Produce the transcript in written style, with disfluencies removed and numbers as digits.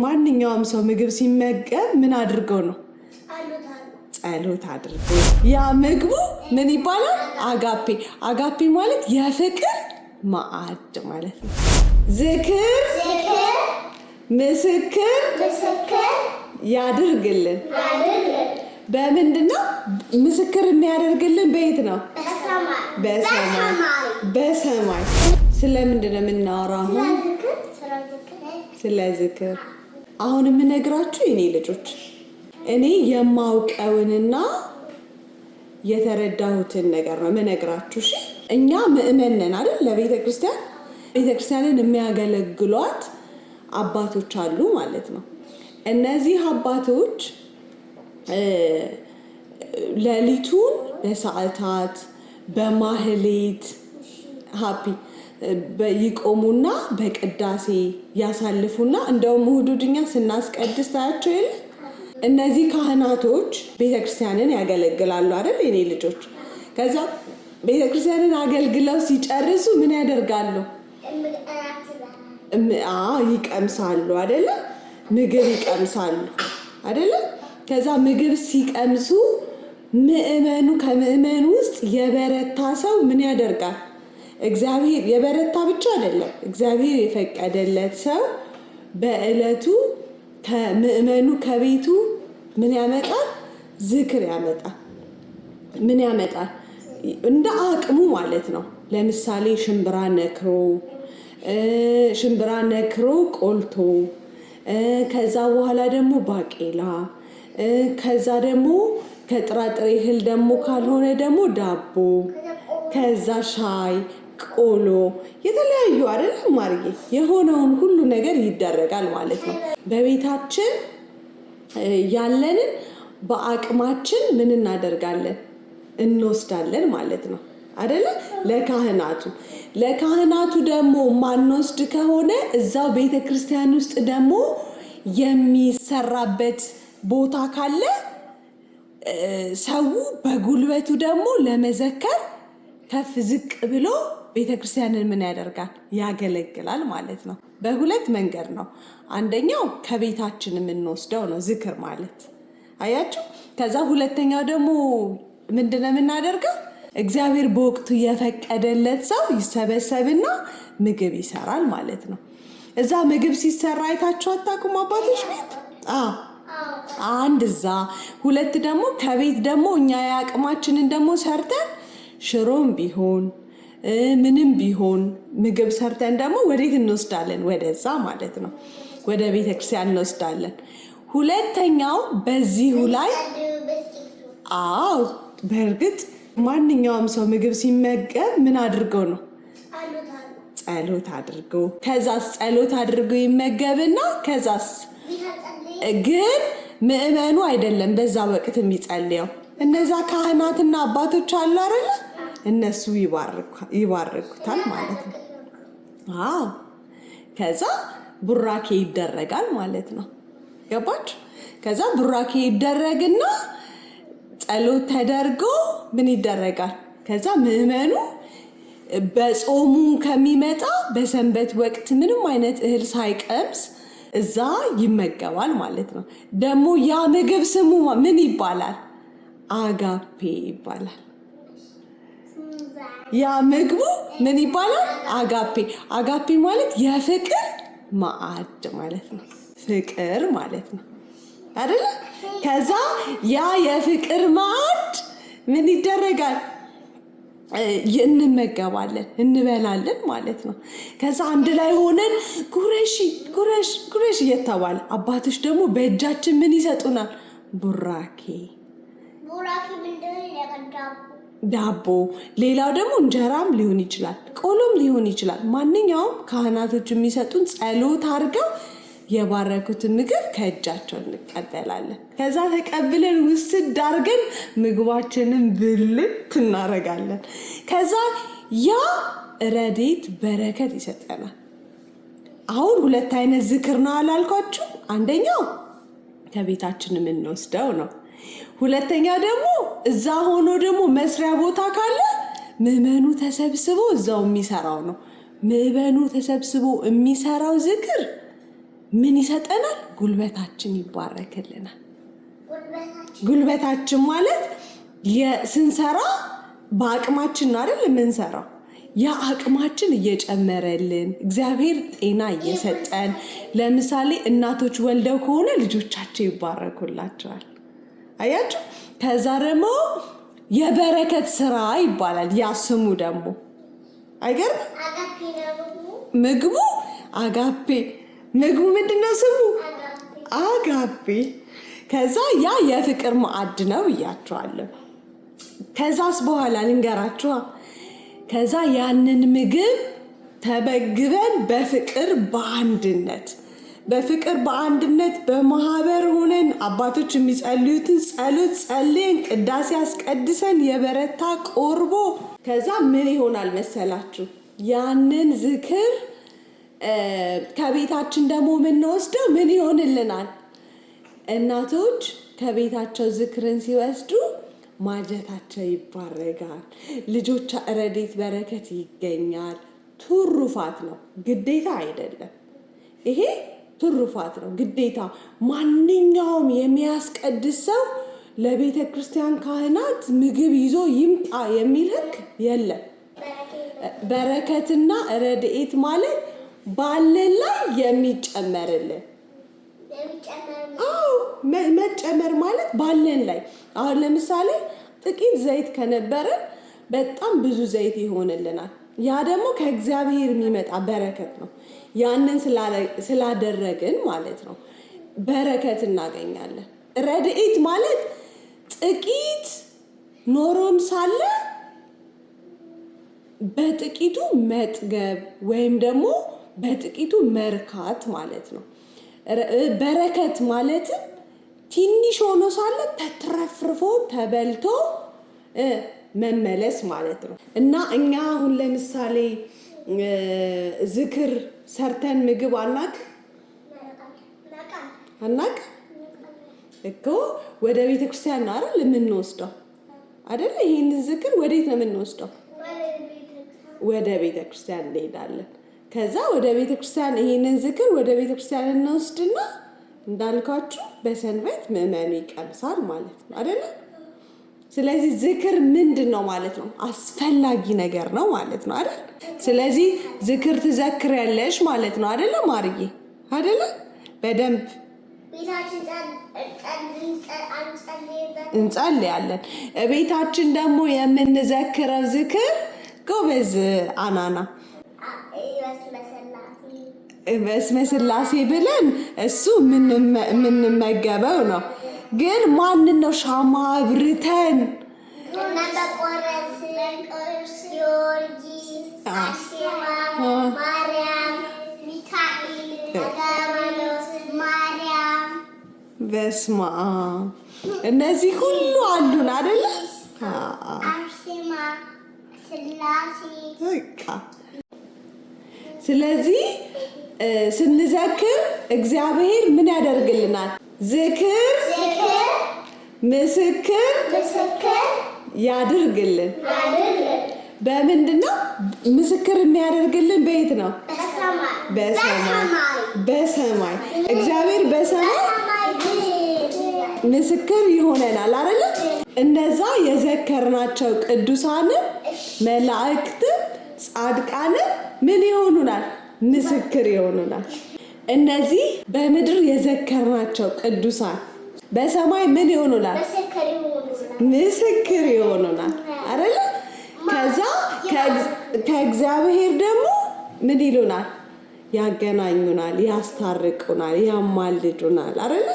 ማንኛውም ሰው ምግብ ሲመገብ ምን አድርገው ነው? ጸሎት አድርጎ። ያ ምግቡ ምን ይባላል? አጋፔ። አጋፔ ማለት የፍቅር ማዕድ ማለት ነው። ዝክር ምስክር ያድርግልን። በምንድን ነው ምስክር የሚያደርግልን? በየት ነው? በሰማይ። በሰማይ። ስለምንድን ነው የምናወራው አሁን? ስለ ዝክር። አሁን የምነግራችሁ የኔ ልጆች እኔ የማውቀውንና የተረዳሁትን ነገር ነው የምነግራችሁ። እሺ፣ እኛ ምእመን ነን አይደል? ለቤተ ክርስቲያን፣ ቤተ ክርስቲያንን የሚያገለግሏት አባቶች አሉ ማለት ነው። እነዚህ አባቶች ሌሊቱን በሰዓታት በማህሌት ሀፒ ይቆሙና በቅዳሴ ያሳልፉና እንደውም እሑድ እሑድ እኛ ስናስቀድስ ታያቸው የለ? እነዚህ ካህናቶች ቤተክርስቲያንን ያገለግላሉ አይደል የኔ ልጆች? ከዛ ቤተክርስቲያንን አገልግለው ሲጨርሱ ምን ያደርጋሉ? ይቀምሳሉ አይደለ? ምግብ ይቀምሳሉ አይደለ? ከዛ ምግብ ሲቀምሱ ምእመኑ ከምእመኑ ውስጥ የበረታ ሰው ምን ያደርጋል? እግዚአብሔር የበረታ ብቻ አይደለም፣ እግዚአብሔር የፈቀደለት ሰው በዕለቱ ከምእመኑ ከቤቱ ምን ያመጣል? ዝክር ያመጣል። ምን ያመጣል? እንደ አቅሙ ማለት ነው። ለምሳሌ ሽምብራ ነክሮ ቆልቶ፣ ከዛ በኋላ ደግሞ ባቄላ፣ ከዛ ደግሞ ከጥራጥሬ እህል ደግሞ ካልሆነ ደግሞ ዳቦ፣ ከዛ ሻይ፣ ቆሎ፣ የተለያዩ አይደለም ማርዬ፣ የሆነውን ሁሉ ነገር ይደረጋል ማለት ነው። በቤታችን ያለንን በአቅማችን ምን እናደርጋለን? እንወስዳለን ማለት ነው አይደለ? ለካህናቱ ደግሞ ማንወስድ ከሆነ እዛው ቤተ ክርስቲያን ውስጥ ደግሞ የሚሰራበት ቦታ ካለ ሰው በጉልበቱ ደግሞ ለመዘከር ከፍ ዝቅ ብሎ ቤተ ክርስቲያንን ምን ያደርጋል? ያገለግላል ማለት ነው። በሁለት መንገድ ነው። አንደኛው ከቤታችን የምንወስደው ነው ዝክር ማለት፣ አያችሁ። ከዛ ሁለተኛው ደግሞ ምንድነው የምናደርገው? እግዚአብሔር በወቅቱ የፈቀደለት ሰው ይሰበሰብና ምግብ ይሰራል ማለት ነው። እዛ ምግብ ሲሰራ አይታችሁ አታውቁም? አባቶች ቤት አንድ እዛ፣ ሁለት ደግሞ ከቤት ደግሞ እኛ የአቅማችንን ደግሞ ሰርተን ሽሮም ቢሆን ምንም ቢሆን ምግብ ሰርተን ደግሞ ወዴት እንወስዳለን? ወደዛ ማለት ነው፣ ወደ ቤተክርስቲያን እንወስዳለን። ሁለተኛው በዚሁ ላይ፣ አዎ፣ በእርግጥ ማንኛውም ሰው ምግብ ሲመገብ ምን አድርገው ነው? ጸሎት አድርጎ። ከዛስ ጸሎት አድርጎ ይመገብና ከዛስ ግን ምእመኑ አይደለም በዛ ወቅት የሚጸልየው፣ እነዛ ካህናትና አባቶች አሉ አይደለ? እነሱ ይባርኩታል ማለት ነው። አዎ፣ ከዛ ቡራኬ ይደረጋል ማለት ነው። ገባች? ከዛ ቡራኬ ይደረግና ጸሎት ተደርጎ ምን ይደረጋል? ከዛ ምእመኑ በጾሙ ከሚመጣ በሰንበት ወቅት ምንም አይነት እህል ሳይቀምስ እዛ ይመገባል ማለት ነው። ደግሞ ያ ምግብ ስሙ ምን ይባላል? አጋፔ ይባላል። ያ ምግቡ ምን ይባላል? አጋፔ። አጋፔ ማለት የፍቅር ማዕድ ማለት ነው። ፍቅር ማለት ነው አይደለ? ከዛ ያ የፍቅር ማዕድ ምን ይደረጋል? እንመገባለን፣ እንበላለን ማለት ነው። ከዛ አንድ ላይ ሆነን ጉረሺ፣ ጉረሽ፣ ጉረሽ እየተባለ አባቶች ደግሞ በእጃችን ምን ይሰጡናል? ቡራኬ። ዳቦ። ሌላው ደግሞ እንጀራም ሊሆን ይችላል፣ ቆሎም ሊሆን ይችላል። ማንኛውም ካህናቶች የሚሰጡን ጸሎት አድርገው የባረኩትን ምግብ ከእጃቸው እንቀበላለን። ከዛ ተቀብለን ውስድ አድርገን ምግባችንን ብልት እናደርጋለን። ከዛ ያ ረድኤት በረከት ይሰጠናል። አሁን ሁለት አይነት ዝክር ነው አላልኳችሁ? አንደኛው ከቤታችን የምንወስደው ነው። ሁለተኛ ደግሞ እዛ ሆኖ ደግሞ መስሪያ ቦታ ካለ ምዕመኑ ተሰብስቦ እዛው የሚሰራው ነው። ምዕመኑ ተሰብስቦ የሚሰራው ዝክር ምን ይሰጠናል? ጉልበታችን ይባረክልናል። ጉልበታችን ማለት ስንሰራ በአቅማችን ነው አይደል የምንሰራው። ያ አቅማችን እየጨመረልን እግዚአብሔር ጤና እየሰጠን፣ ለምሳሌ እናቶች ወልደው ከሆነ ልጆቻቸው ይባረኩላቸዋል። አያችሁ። ከዛ ደግሞ የበረከት ስራ ይባላል። ያ ስሙ ደግሞ አይገርም? ምግቡ አጋፔ። ምግቡ ምንድነው ስሙ? አጋፔ። ከዛ ያ የፍቅር ማዕድ ነው እያቸዋለሁ። ከዛስ በኋላ ልንገራችኋ። ከዛ ያንን ምግብ ተመግበን በፍቅር በአንድነት በፍቅር በአንድነት በማህበር ሆነን አባቶች የሚጸልዩትን ጸሎት ጸልየን ቅዳሴ አስቀድሰን የበረታ ቆርቦ ከዛ ምን ይሆናል መሰላችሁ? ያንን ዝክር ከቤታችን ደግሞ የምንወስደው ምን ይሆንልናል? እናቶች ከቤታቸው ዝክርን ሲወስዱ ማጀታቸው ይባረጋል። ልጆች ረድኤት በረከት ይገኛል። ትሩፋት ነው፣ ግዴታ አይደለም። ይሄ ትሩፋት ነው፣ ግዴታ። ማንኛውም የሚያስቀድስ ሰው ለቤተ ክርስቲያን ካህናት ምግብ ይዞ ይምጣ የሚል ሕግ የለም። በረከትና ረድኤት ማለት ባለን ላይ የሚጨመርልን። አዎ፣ መጨመር ማለት ባለን ላይ፣ አሁን ለምሳሌ ጥቂት ዘይት ከነበረን በጣም ብዙ ዘይት ይሆንልናል። ያ ደግሞ ከእግዚአብሔር የሚመጣ በረከት ነው። ያንን ስላደረግን ማለት ነው በረከት እናገኛለን። ረድኤት ማለት ጥቂት ኖሮን ሳለ በጥቂቱ መጥገብ ወይም ደግሞ በጥቂቱ መርካት ማለት ነው። በረከት ማለትም ትንሽ ሆኖ ሳለ ተትረፍርፎ ተበልቶ መመለስ ማለት ነው። እና እኛ አሁን ለምሳሌ ዝክር ሰርተን ምግብ አናቅ አናቅ እኮ፣ ወደ ቤተ ክርስቲያን ነው አይደል የምንወስደው? አይደል? ይሄንን ዝክር ወዴት ነው የምንወስደው? ወደ ቤተ ክርስቲያን እንሄዳለን። ከዛ ወደ ቤተ ክርስቲያን ይሄንን ዝክር ወደ ቤተ ክርስቲያን እንወስድና እንዳልኳችሁ በሰንበት ምዕመኑ ይቀምሳል ማለት ነው፣ አይደለ? ስለዚህ ዝክር ምንድን ነው ማለት ነው? አስፈላጊ ነገር ነው ማለት ነው፣ አይደል? ስለዚህ ዝክር ትዘክሪያለሽ ማለት ነው፣ አይደለ ማርዬ? አይደለ? በደንብ እንጸልያለን። ቤታችን ደግሞ የምንዘክረው ዝክር፣ ጎበዝ አናና፣ በስመ ስላሴ ብለን እሱ የምንመገበው ነው። ግን ማንን ነው ሻማ አብርተን? ጊዮርጊስ፣ አርሴማ፣ ማርያም፣ ሚካኤል፣ ማርያም። በስመ አብ፣ እነዚህ ሁሉ አሉን አይደለ? አርሴማ፣ ስላሴ። በቃ ስለዚህ ስንዘክር እግዚአብሔር ምን ያደርግልናል? ዝክር ምስክር ያድርግልን። በምንድን ነው ምስክር የሚያደርግልን? በየት ነው? በሰማይ። በሰማይ እግዚአብሔር በሰማይ ምስክር ይሆነናል አይደለ? እነዛ የዘከርናቸው ቅዱሳንም መላእክትም ጻድቃንም ምን ይሆኑናል? ምስክር ይሆኑናል። እነዚህ በምድር የዘከርናቸው ቅዱሳን በሰማይ ምን ይሆኑናል? ምስክር ይሆኑናል አይደለ? ከዛ ከእግዚአብሔር ደግሞ ምን ይሉናል? ያገናኙናል፣ ያስታርቁናል፣ ያማልዱናል አይደለ?